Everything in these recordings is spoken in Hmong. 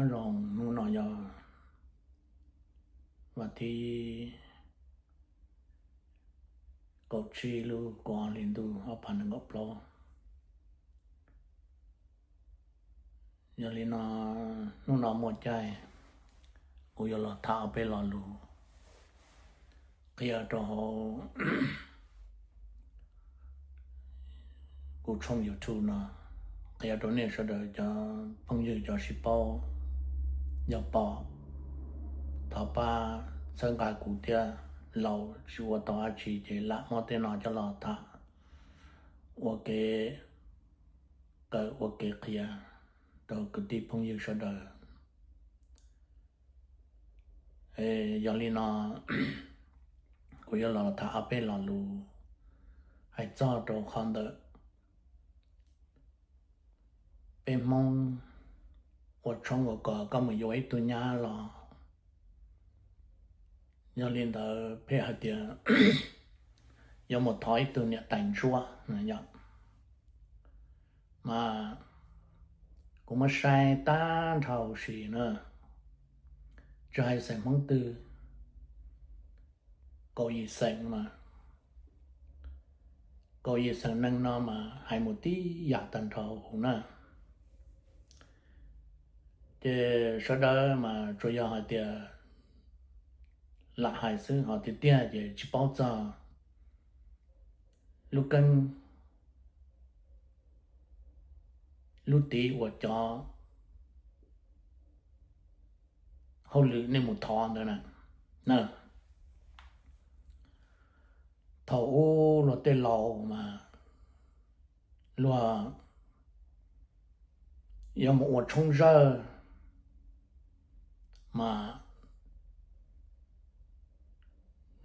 Nyob zoo, hnub no yog vas thib kaum tsib lub kaum ob hlis ntuj ob phav nees nkaum plaub. Yog li no, hnub no muaj caij kuv yuav los tham ob peb lo lus qhia rau hauv kuv tshooj YouTube no, qhia rau nej sawv daws cov phooj ywg cov sib paub, yog pom thov pab txhawb nqa kuv thiab. Laus tsis ua tau dab tsi ces lam muab tej no coj los tham ua kev kawm ua kev qhia rau kwv tij phooj ywg sawv daws. Yog li no, kuv yuav los tham ob peb lo lus hais txog rau qhov ntawm peb Hmoob ua tshoob ua kos koj mus yuav ib tug nyab los, yog li ntawd peb hais tias yuav mus thov ib tug niam tais ntsuab no yom. Mas kuv muab saib tag nrho huv si na, tsis hais xeem Hmoob twg, kaum yim xeem mas, kaum yim xeem neeg no mas hais mus tib yam tag nrho huv na. Ces sawv daws mas tsuas yog hais tias lam hais xwb, ho tiag tiag ces tsis paub txog lub keeb lub tiv uas cov hauj lwm nej mus thov ntawd na. Thaum ub luag tej laus mas luag yuav mus ua tshoob zawj mas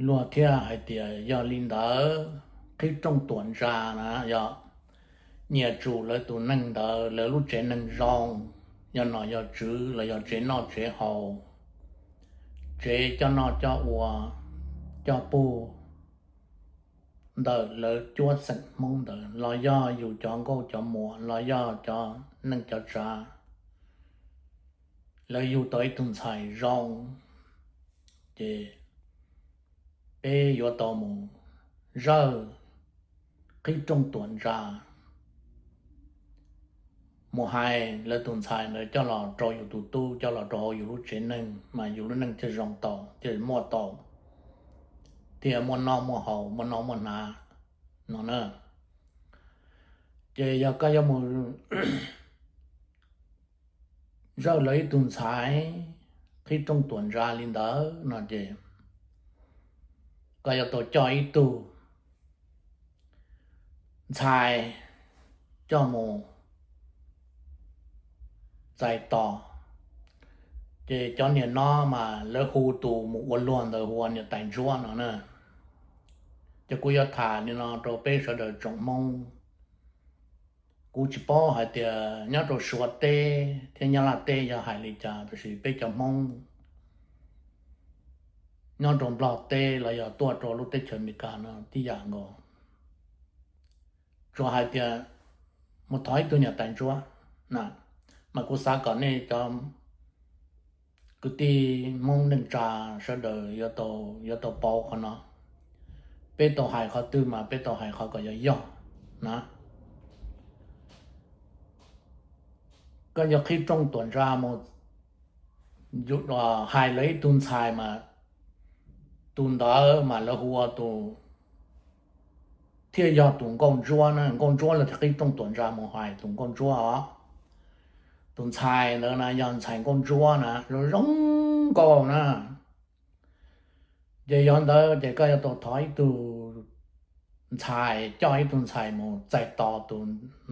luag thiaj hais tias yog li ntawd qhib rooj tuam ntsa na, yog nyiam tsum lawv tus neeg ntawd, lawv lub tsev neeg zoo, yog nom yog tswv los yog tsev noj tsev haus, tsev coj noj coj ua, coj pug ntawm lawv cuab xeem Hmoob ntawd, los yog yus cov nkauj cov muam, los yog cov neej cov tsav, lawv yug tau ib tug ntxhais zoo, ces peb yuav tau mus zawj qhib rooj tuam ntsa, mus hais lawv tus ntxhais ntawd coj los rau yus tus tub, coj los rau hauv yus lub tsev neeg mas yus lub neej thiaj zoo tau, thiaj muaj tau, thiaj muaj noj muaj haus, muaj noj muaj hnav no na. Ces yog koj yuav mus zawj lawv ib tug ntxhais qhib rooj tuam ntsa li ntawd no ces koj yuav tau coj ib tug ntxhais coj mus txais tos. Ces cov niam no mas lawv hu tus mus ua luag ntawd hu ua niam tais ntsuab no na. Ces kuv yuav tham li no rau peb sawv daws tsoom Hmoob. Kuv tsis paub hais tias nyob rau Suav teb thiab Nyab Laj teb yog hais li cas, tab sis peb cov Hmoob nyob rau Nplog teb los yog tuaj rau lub teb chaws Amelikas no tib yam nkaus. Tsuas hais tias mus thov ib tug niam tais ntsuab na, mas kuv xav kom nej cov kwv tij Hmoob neej tsa sawv daws yuav tau paub qhov no. Peb tau hais qhov twg mas peb tau hais qhov kom yog yog na. Koj yuav qhib rooj tuam ntsa mus hais lawv ib tug ntxhais mas tus ntawd mas lawv hu ua tus thiaj yog tus nkauj ntsuab na, nkauj ntsuab los thiaj qhib rooj tuam ntsa mus hais tus nkauj ntsuab os. Tus ntxhais ntawd na yog ntxhais nkauj ntsuab na, zoo zoo nkauj na. Ces yog ntawd ces koj yuav tau thov ib tug ntxhais, coj ib tug ntxhais mus txais tos tus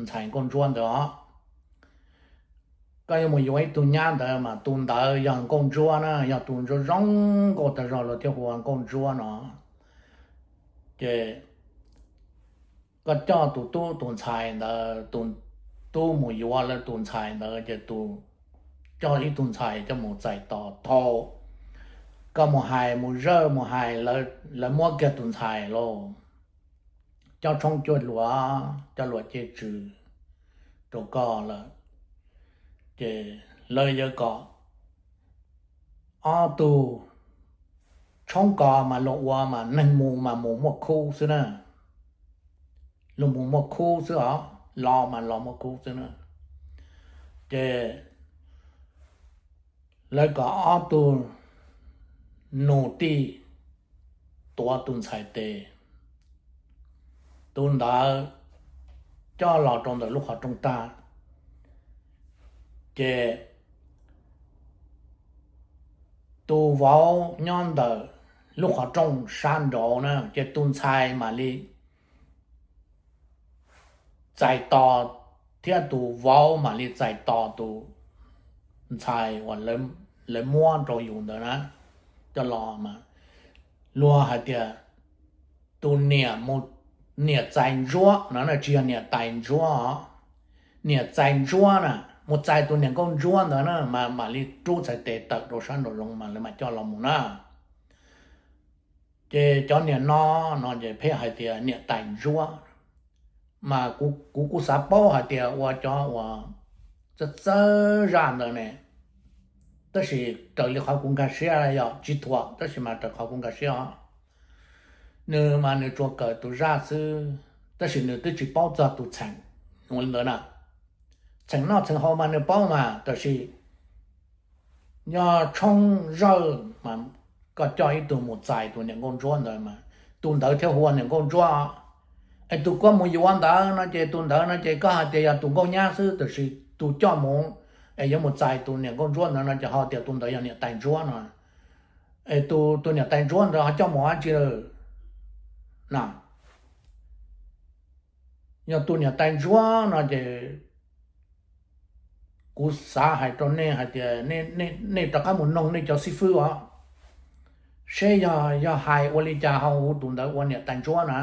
ntxhais nkauj ntsuab ntawd os. Koj yuav mus yuav ib tug nyab ntawd mas tus ntawd yog nkauj ntsuab na, yog tus ntsuab zoo nkauj tag zog luag thiaj hu ua nkauj ntsuab no. Ces koj coj tus tub tus ntxhais ntawd, tus tub mus yuav lawv tus ntxhais ntawd ces tus, coj ib tug ntxhais coj mus txais tos thaum koj mus hais mus zawj mus hais lawv muab kiag tus ntxhais lauj, coj tshoob cuaj hluas, coj luam cej tswv rau koj lawm, ces lawv yuav kom ob tug tshoob kos mas luag ua mas neeg mus mas mus muaj khub xwb na. Luag mus muaj khub xwb os, los mas los muaj khub xwb na. Ces lawv kom ob tug nus tij tuav tus ntxhais tes, tus ntawd coj los rau ntawm lub qhov rooj tag, ces tus vauv nyob ntawm lub qhov rooj sab nraud na, ces tus ntxhais mam li txais tos, thiab tus vauv mam li txais tos tus ntxhais uas lawv muab rau yus ntawd na, coj los mas luag hais tias tus niam mus, niam txais ntsuab no na, tsis yog niam tais ntsuab os, niam txais ntsuab na, mus txais tus niam nkauj ntsuab ntawd na mas mam li rub txhais tes tawm rau sab nraum zoov mas lawv mam coj los mus na. Ces cov niam no, no ces pheej hais tias niam tais ntsuab, mas kuv kuj xav paub hais tias ua cov uas txawj txawj zaj ntawd ne, tab sis raws li qhov kuv nkag siab yog tsis thuam, tab sis mas raws qhov kuv nkag siab os, nws mas nws tsuas kawm tus zaj xwb, tab sis nws twb tsis paub txog tus txheem ua li ntawd na. Txheem noj txheem haus mas nws paub mas, tab sis yog tshoob zawj mas koj coj ib tug mus txais tus niam nkauj ntsuab ntawd mas tus ntawd thiaj hu ua niam nkauj ntsuab. Es tus koj mus yuav ntawd no ces tus ntawd no ces koj hais tias yog tus nkauj nyab xwb, tab sis tus coj mus es yuav mus txais tus niam nkauj ntsuab ntawd no ces ho tias tus ntawd yog niam tais ntsuab no. Es tus, tus niam tais ntsuab ntawd ho coj mus dab tsi lawm na? Yog tus niam tais ntsuab no ces kuv xav hais rau nej hais tias nej rov qab mus noog nej cov xib fwb os, seb yog, yog hais ua li cas ho hu tus ntawd ua niam tais ntsuab na.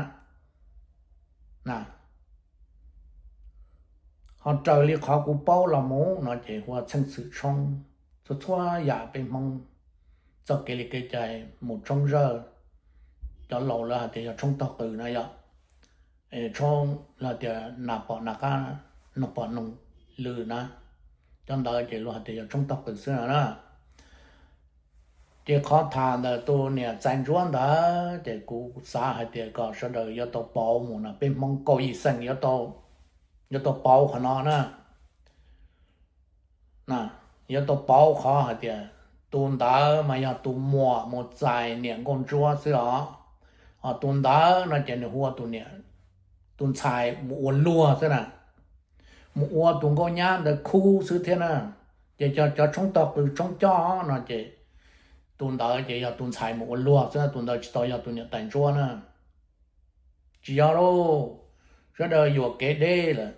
Ho raws li qhov kuv paub los mus no ces hu ua txheej xwm tshoob, txhua txhua yam peb Hmoob txoj kev li kev cai mus tshoob zawj, cov laus lawv hais tias yog tshoob tog qws na yog, tshoob los tias nas pom nas qab, noog pom noog lw na, cov ntawd ces luag hais tias yog tshoob tog qws xwb no na. Ces qhov tham ntawm tus niam txais ntsuab ntawd ces kuv xav hais tias kom sawv daws yuav tau pauv mus no, peb Hmoob kaum yim xeem yuav tau pauv qhov no na. Yuav tau pauv qhov hais tias tus ntawd mas yog tus muam mus txais niam nkauj ntsuab xwb os. Ho tus ntawd no ces nws hu ua tus niam, tus ntxhais mus ua luag xwb na, mus ua tus nkauj nyab ntawd khub xwb thiab na. Ces cov, cov tshoob tog qws tshoob coj no ces tus ntawd ces yog tus ntxhais mus ua luag xwb, tus ntawd tsis tau yog tus niam tais ntsuab na. Tsis yog lauj, sawv daws yuam kev deb lawm.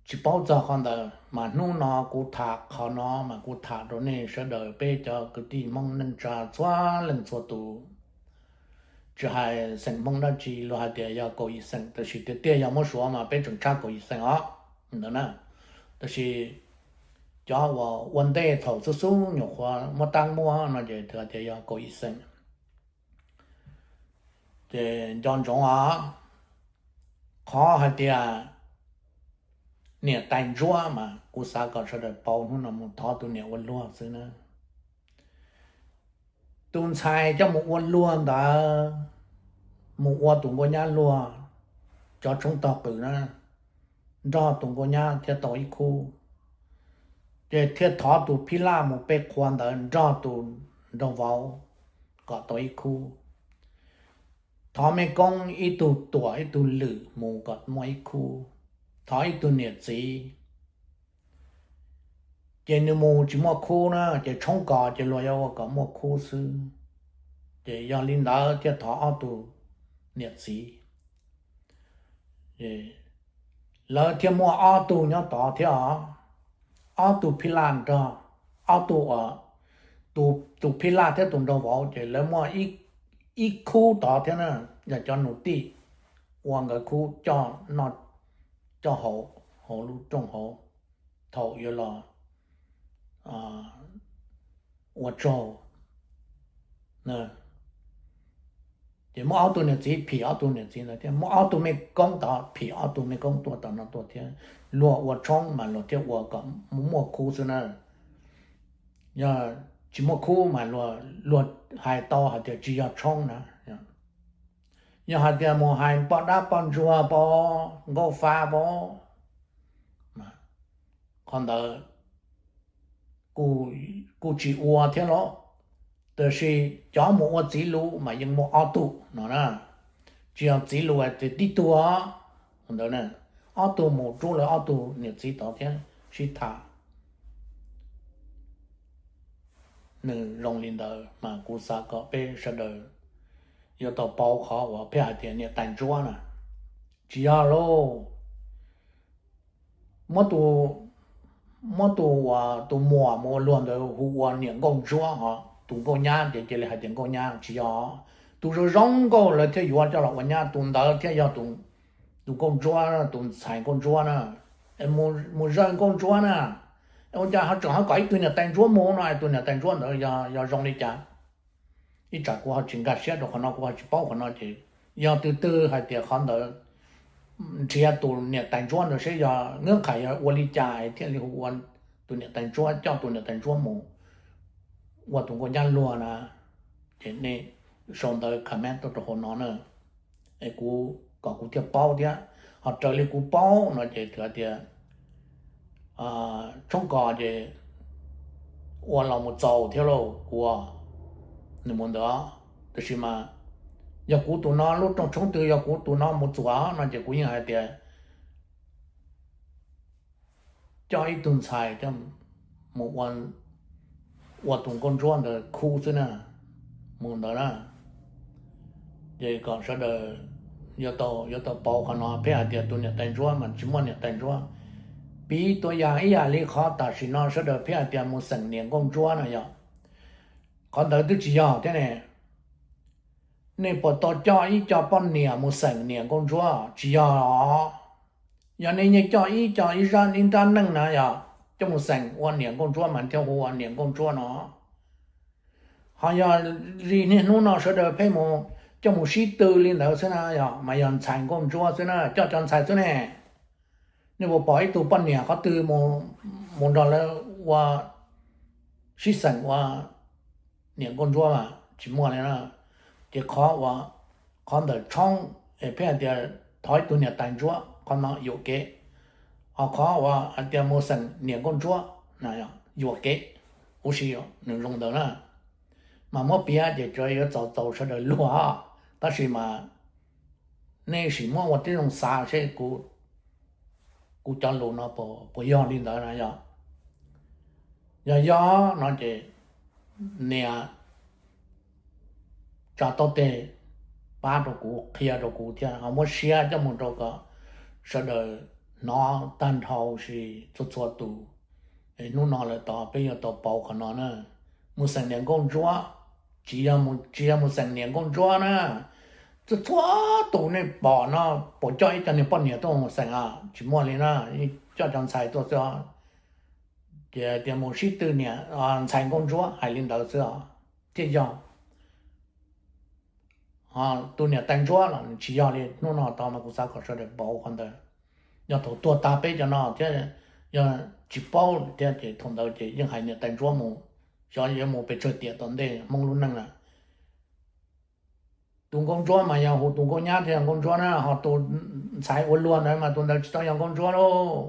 Tsis paub txog qhov ntawd mas hnub no kuv tham qhov no mas kuv tham rau nej sawv daws peb cov kwv tij Hmoob neej tsa txhua leej txhua tus, tsis hais xeem Hmoob dab tsi, luag hais tias yog kaum yim xeem, tab sis tiag tiag yog muab suav mas peb tseem tshab kaum yim xeem os ntawd na. Tab sis cov uas ua ntej thaum xub xub nyuam qhuav muab tab muab no ces hais tias yog kaum yim xeem. Ces nco ntsoov os, qhov hais tias niam tais ntsuab mas kuv xav kom sawv daws pauv hnub no mus thov tus niam ua luag xwb na. Tus ntxhais coj mus ua luag ntawd, mus ua tus nkauj nyab luag, cov tshoob tog qws na, nrog tus nkauj nyab thiaj tau ib khub. Ces thiaj thov tus phij laj mus pe qhua ntawd nrog tus nraug vauv kom tau ib khub. Thov mej koob ib tug tuam ib tug lwm mus kom muaj ib khub. Thov ib tug niam txiv, ces nws mus tsis muaj khub na, ces tshoob kos ces luag yuav ua kom muaj khub xwb. Ces yog li ntawd thiaj thov ob tug niam txiv. Lawv thiaj muaj ob tug nyob tod thiab os, ob tug phij laj nrog, ob tug, tus phij laj thiab tus nraug vauv ces lawv muaj ib khub tod thiab na, yog cov nus tij ua nkawd khub coj noj coj haus hauv lub rooj hauv thaum yuav los ua tsaug. Ces muab ob tug niam txiv phim ob tug niam txiv ntawd thiab, muab ob tug mej koob tod phim ob tug mej koob tuaj tom no tuaj thiab. Luag ua tshoob mas luag thiaj ua kom muaj khub xwb na. Yog tsis muaj khub mas luag hais tau hais tias tsis yog tshoob na. Yog hais tias mus hais poj dab poj ntsuag pov, nkauj fab pov, qhov ntawd kuj tsis ua thiab los. Tab sis cov mus ua txiv lus mas yeej muaj ob tug no na. Tsis yog txiv lus tias tib tug ntawd, ob tug mus rub lawv ob tug niam txiv tod thiab sib tham. Nws zoo li ntawd mas kuv xav kom peb sawv daws yuav tau paub qhov uas peb hais tias niam tais ntsuab na, tsis yog lauj. Muab tus, muab tus uas tus muam mus ua luag ntawd hu ua niam nkauj ntsuab, ho tus nkauj nyab ces cia li hais tias nkauj nyab, tsis yog. Tus zoo zoo nkauj lawv thiaj yuav coj los ua nyab, tus ntawd thiaj yog tus nkauj ntsuab, tus ntxhais nkauj ntsuab na. Mus zawj nkauj ntsuab na, ua cas ho tseem ho kom ib tug niam tais ntsuab mus no, tus niam tais ntsuab ntawd yog zoo li cas? Ib tsam kuv ho tsis nkag siab rau qhov no, kuv ho tsis paub qhov no ces yog tus twg hais tias qhov ntawd nrhiav tus niam tais ntsuab ntawd seb yog hnub qhov yog ua li cas thiaj li hu ua tus niam tais ntsuab, coj tus niam tais ntsuab mus ua tus nkauj nyab luag na, ces nej sau ntawv comment tuaj rau hauv no na, es kuv, kom kuv thiaj paub thiab. Ho raws li kuv paub no ces hais tias tshoob kos ces ua los mus txaus thiab lauj, kuv, nws mus ntawd. Tab sis mas yog kuv tus no lub rooj tshoob twg yog kuv tus no mus txuas no ces kuv yeej hais tias coj ib tug ntxhais coj mus ua tus nkauj ntsuab ntawd khub xwb na, mus ntawd na. Ces kom sawv daws yuav tau, yuav tau paub qhov no, peb hais tias tus niam tais ntsuab mas tsis muaj niam tais ntsuab. Piv tau yam ib yam li qhov tam sim no sawv daws peb hais tias mus xeem niam nkauj ntsuab na yog, qhov ntawd twb tsis yog thiab ne. Nej puas tau coj ib co poj niam mus xeem niam nkauj ntsuab? Tsis yog os. Yog nej yeej coj ib co ib zaj ib nrab neej na yog coj mus xeem ua niam nkauj ntsuab mas thiaj hu ua niam nkauj ntsuab no. Ho yog li niaj hnub no sawv daws pheej mus coj mus sib tw li ntawd xwb na yog, mas yog ntxhais nkauj ntsuab xwb na, coj cov ntxhais xwb ne. Nej puas pom ib tug poj niam qhov twg mus nrog lawv ua sib xeem ua niam nkauj ntsuab mas tsis muaj li na. Ces qhov uas, qhov ntawm tshoob es peb hais tias thov ib tug niam tais ntsuab, qhov no yuam kev. Ho qhov uas hais tias mus xeem niam nkauj ntsuab, yuam kev huv si, nws zoo ntawd na. Mas muab piav ces tsuas yuav txaus txaus sawv daws luag, tab sis mas nej sim muab ua tib zoo xav seb kuv cov lus no puas yog li ntawd na yog. Yog yog no ces nias tsa taub teg pab rau kuv, qhia rau kuv thiab ho muab share coj mus rau kom sawv daws hnov tag nrho huv si txhua txhua tus. Hnub no lawm tod peb yuav tau pauv qhov no na. Mus xeem niam nkauj ntsuab, tsis yog, tsis yog mus xeem niam nkauj ntsuab na. Txhua txhua tus nej pom no puas coj ib co niag poj niam tuaj mus xeem? Tsis muaj li na, coj cov ntxhais tuaj xwb. Ces tias mus sib tw niam, ntxhais nkauj ntsuab hais li ntawd xwb os, thiaj yog. Ho tus niam tais ntsuab los nws tsis yog li. Hnub no tod mas kuv xav kom sawv daws pauv qhov ntawd. Yog thaum tuag tag peb cov no thiab yog tsis paub thiab ces thaum ntawd ces yeej hais niam tais ntsuab mus, xyov yuav mus pes tsawg tiam tom ntej Hmoob lub neej na. Tus nkauj ntsuab mas yog hu tus nkauj nyab thiaj yog nkauj ntsuab na, ho tus ntxhais ua luag ntawd mas tus ntawd tsis tau yog nkauj ntsuab lauj.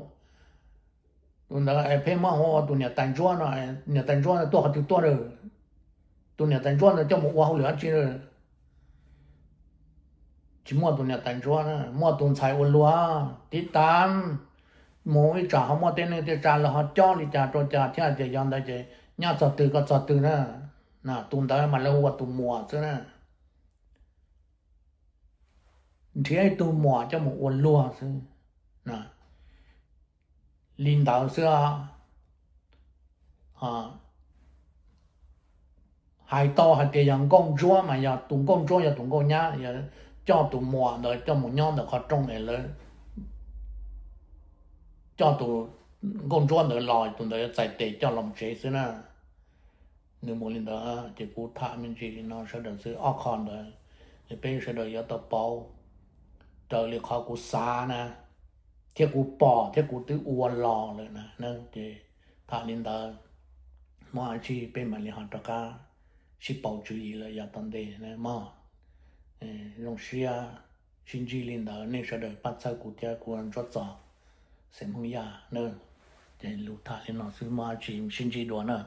Tus ntawd pheej muab hu ua tus niam tais ntsuab no, niam tais ntsuab tuaj qhov twg tuaj lawm? Tus niam tais ntsuab ntawd coj mus ua hauj lwm dab tsi lawm? Tsis muaj tus niam tais ntsuab na, muaj tus ntxhais ua luag. Tiv tas mus ib tsam ho muaj tej neej tej tsa los ho cob li cas rau cas thiab hais tias yog ntawd ces nyab txog twg koj txog twg na. Tus ntawd mas lawv hu ua tus muam xwb na. Nrhiav ib tug muam coj mus ua luag xwb. Li ntawd xwb. Hais tau hais tias yog nkauj ntsuab mas yog tus nkauj ntsuab yog tus nkauj nyab, coj tus muam ntawd coj mus nyob ntawm qhov rooj es lawv coj tus nkauj ntsuab ntawd los, tus ntawd yuav txais tes coj los tsev xwb na. Nws mus li ntawd ces kuv tham me ntsis li no sawv daws xwb ob qho ntawd, es peb sawv daws yuav tau paub raws li qhov kuv xav na, thiab kuv pom thiab kuv twb ua los lawm na. Ces tham li ntawd, muaj dab tsi peb mam li ho rov qab sib pauv tswv yim lawm yav tom ntej mog. Zoo siab sib ntsib li ntawd, nej sawv daws pab txhawb kuv thiab kuv ntsuab txog xeem Hmoob Yaj na. Ces lus tham li no xwb, muaj dab tsi sib ntsib dua na.